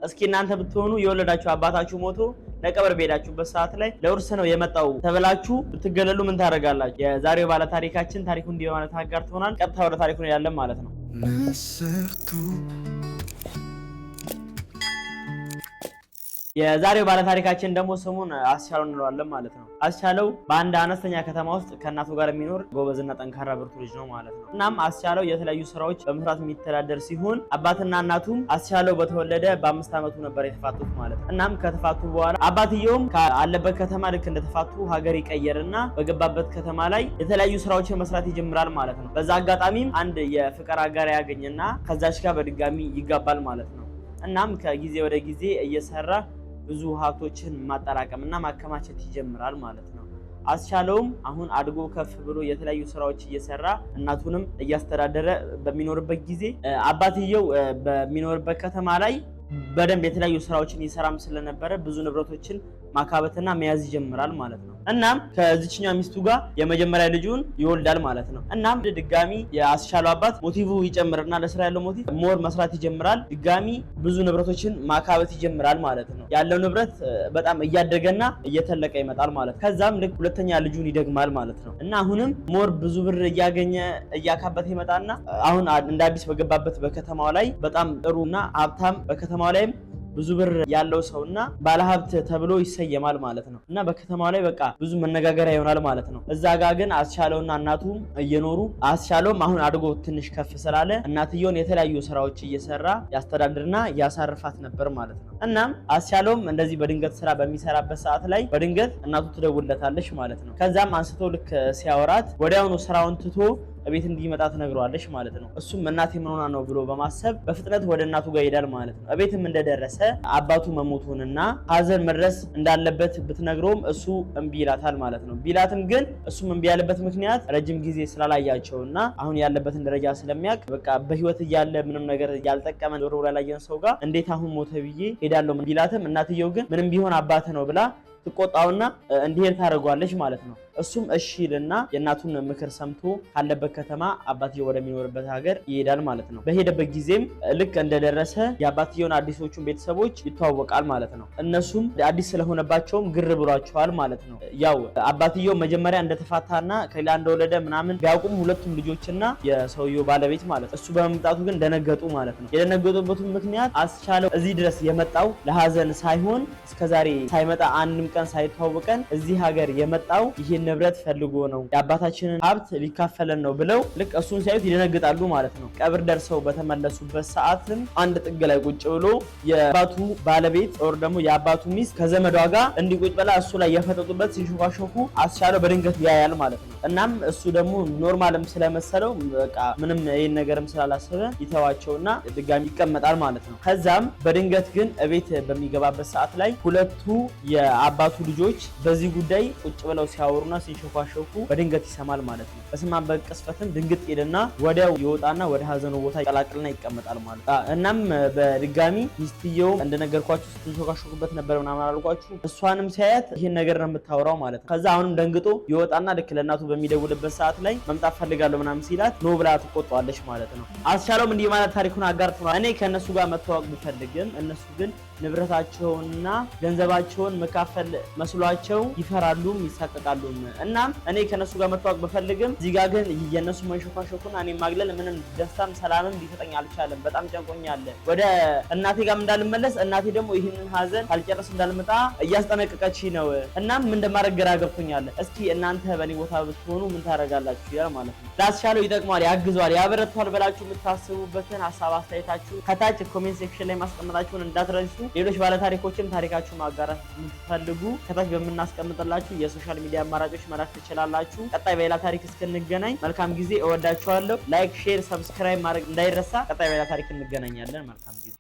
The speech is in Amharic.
እስኪ እናንተ ብትሆኑ የወለዳችሁ አባታችሁ ሞቶ ለቀብር በሄዳችሁበት ሰዓት ላይ ለውርስ ነው የመጣው ተብላችሁ ብትገለሉ ምን ታደርጋላችሁ? የዛሬው ባለ ታሪካችን ታሪኩ እንዲህ በማለት አጋርቶናል። ቀጥታ ወደ ታሪኩ እንሄዳለን ማለት ነው። ምስርቱ። የዛሬው ባለ ታሪካችን ደግሞ ስሙን አስቻለው እንለዋለን ማለት ነው። አስቻለው በአንድ አነስተኛ ከተማ ውስጥ ከእናቱ ጋር የሚኖር ጎበዝና ጠንካራ ብርቱ ልጅ ነው ማለት ነው። እናም አስቻለው የተለያዩ ስራዎች በመስራት የሚተዳደር ሲሆን አባትና እናቱም አስቻለው በተወለደ በ5 ዓመቱ ነበር የተፋቱት ማለት ነው። እናም ከተፋቱ በኋላ አባትየውም ካለበት ከተማ ልክ እንደተፋቱ ሀገር ይቀየርና በገባበት ከተማ ላይ የተለያዩ ስራዎችን መስራት ይጀምራል ማለት ነው። በዛ አጋጣሚም አንድ የፍቅር አጋር ያገኝና ከዛች ጋር በድጋሚ ይጋባል ማለት ነው። እናም ከጊዜ ወደ ጊዜ እየሰራ ብዙ ሀብቶችን ማጠራቀምና ማከማቸት ይጀምራል ማለት ነው። አስቻለውም አሁን አድጎ ከፍ ብሎ የተለያዩ ስራዎች እየሰራ እናቱንም እያስተዳደረ በሚኖርበት ጊዜ አባትየው በሚኖርበት ከተማ ላይ በደንብ የተለያዩ ስራዎችን ይሰራም ስለነበረ ብዙ ንብረቶችን ማካበትና መያዝ ይጀምራል ማለት ነው። እናም ከዚችኛው ሚስቱ ጋር የመጀመሪያ ልጁን ይወልዳል ማለት ነው። እናም ድጋሚ የአስቻለው አባት motive ይጨምርና ለስራ ያለው motive more መስራት ይጀምራል። ድጋሚ ብዙ ንብረቶችን ማካበት ይጀምራል ማለት ነው። ያለው ንብረት በጣም እያደገና እየተለቀ ይመጣል ማለት ነው። ከዛም ልክ ሁለተኛ ልጁን ይደግማል ማለት ነው። እና አሁንም more ብዙ ብር እያገኘ እያካበተ ይመጣና አሁን እንደ አዲስ በገባበት በከተማው ላይ በጣም ጥሩና ሀብታም፣ በከተማው ላይም ብዙ ብር ያለው ሰውና ባለሀብት ተብሎ ይሰየማል ማለት ነው። እና በከተማው ላይ በቃ ብዙ መነጋገሪያ ይሆናል ማለት ነው። እዛ ጋ ግን አስቻለውና እናቱም እየኖሩ አስቻለውም አሁን አድጎ ትንሽ ከፍ ስላለ እናትየውን የተለያዩ ስራዎች እየሰራ ያስተዳድርና ያሳርፋት ነበር ማለት ነው። እናም አስቻለውም እንደዚህ በድንገት ስራ በሚሰራበት ሰዓት ላይ በድንገት እናቱ ትደውልለታለች ማለት ነው። ከዛም አንስቶ ልክ ሲያወራት ወዲያውኑ ስራውን ትቶ እቤት እንዲመጣ ትነግረዋለች ማለት ነው። እሱም እናቴ ምን ሆና ነው ብሎ በማሰብ በፍጥነት ወደ እናቱ ጋር ይሄዳል ማለት ነው። እቤትም እንደደረሰ አባቱ መሞቱንና ሀዘን መድረስ እንዳለበት ብትነግረውም እሱ እምቢ ይላታል ማለት ነው። ቢላትም ግን እሱም እምቢ ያለበት ምክንያት ረጅም ጊዜ ስላላያቸውና አሁን ያለበትን ደረጃ ስለሚያውቅ በቃ በህይወት እያለ ምንም ነገር ያልጠቀመ፣ ዞር ብሎ ያላየን ሰው ጋር እንዴት አሁን ሞተ ብዬ ሄዳለሁ ቢላትም እናትየው ግን ምንም ቢሆን አባት ነው ብላ ትቆጣውና እንዲሄድ ታደርገዋለች ማለት ነው። እሱም እሺ ይልና የእናቱን ምክር ሰምቶ ካለበት ከተማ አባትየው ወደሚኖርበት ሀገር ይሄዳል ማለት ነው። በሄደበት ጊዜም ልክ እንደደረሰ የአባትየውን አዲሶቹን ቤተሰቦች ይተዋወቃል ማለት ነው። እነሱም አዲስ ስለሆነባቸውም ግር ብሏቸዋል ማለት ነው። ያው አባትየው መጀመሪያ እንደተፋታና ከሌላ እንደወለደ ምናምን ቢያውቁም ሁለቱም ልጆችና የሰውየው ባለቤት ማለት እሱ በመምጣቱ ግን ደነገጡ ማለት ነው። የደነገጡበትም ምክንያት አስቻለው እዚህ ድረስ የመጣው ለሀዘን ሳይሆን እስከዛሬ ሳይመጣ አንድም ቀን ሳይተዋወቀን እዚህ ሀገር የመጣው ይህን ንብረት ፈልጎ ነው፣ የአባታችንን ሀብት ሊካፈለን ነው ብለው ልክ እሱን ሲያዩት ይደነግጣሉ ማለት ነው። ቀብር ደርሰው በተመለሱበት ሰዓትም አንድ ጥግ ላይ ቁጭ ብሎ የአባቱ ባለቤት or ደግሞ የአባቱ ሚስት ከዘመዷ ጋር እንዲህ ቁጭ ብላ እሱ ላይ የፈጠጡበት ሲንሾካሾኩ አስቻለው በድንገት ያያል ማለት ነው። እናም እሱ ደግሞ normal ም ስለመሰለው በቃ ምንም ይህን ነገርም ስላላሰበ ይተዋቸውና ድጋሚ ይቀመጣል ማለት ነው። ከዛም በድንገት ግን እቤት በሚገባበት ሰዓት ላይ ሁለቱ የአባቱ ልጆች በዚህ ጉዳይ ቁጭ ብለው ሲያወሩና ሲንሾካሾኩ በድንገት ይሰማል ማለት ነው። በሰማበት ቅጽበትም ድንግጥ ይልና ወዲያው ይወጣና ወደ ሀዘኑ ቦታ ይቀላቅልና ይቀመጣል ማለት ነው። እናም በድጋሚ ሚስትየው እንደነገርኳችሁ ስትንሾካሾኩበት ነበር ምናምን አልኳችሁ። እሷንም ሲያያት ይህን ነገር ነው የምታወራው ማለት ነው። ከዛ አሁንም ደንግጦ ይወጣና ልክ ለእናቱ በሚደውልበት ሰዓት ላይ መምጣት ፈልጋለሁ ምናምን ሲላት no ብላ ትቆጣዋለች ማለት ነው። አስቻለውም እንዲህ ማለት ታሪኩን አጋርቶናል። እኔ ከእነሱ ጋር መተዋወቅ ብፈልግም እነሱ ግን ንብረታቸውንና ገንዘባቸውን መካፈል መስሏቸው ይፈራሉም ይሳቀቃሉም። እናም እኔ ከነሱ ጋር መተዋወቅ ብፈልግም እዚህ ጋር ግን የእነሱ መንሾካሾኩና እኔ ማግለል ምንም ደስታም ሰላምም ሊሰጠኝ አልቻለም። በጣም ጨንቆኛል። ወደ እናቴ ጋርም እንዳልመለስ እናቴ ደግሞ ይህንን ሀዘን ሳልጨርስ እንዳልመጣ እያስጠነቀቀች ነው። እናም ምን እንደማደርግ ግራ ገብቶኛል። እስኪ እናንተ በእኔ ቦታ ብትሆኑ ምን ታደርጋላችሁ? ይላል ማለት ነው። ላስቻለው ይጠቅመዋል፣ ያግዘዋል፣ ያበረቷል ብላችሁ የምታስቡበትን ሀሳብ አስተያየታችሁ ከታች comment section ላይ ማስቀመጣችሁን እንዳትረሱ። ሌሎች ባለታሪኮችም ታሪካችሁ ማጋራት የምትፈልጉ ከታች በምናስቀምጥላችሁ የ social media አማራጮች መላክ ትችላላችሁ። ቀጣይ በሌላ ታሪክ እስክንገናኝ መልካም ጊዜ። እወዳችኋለሁ። Like፣ share፣ subscribe ማድረግ እንዳይረሳ። ቀጣይ በሌላ ታሪክ እንገናኛለን። መልካም ጊዜ።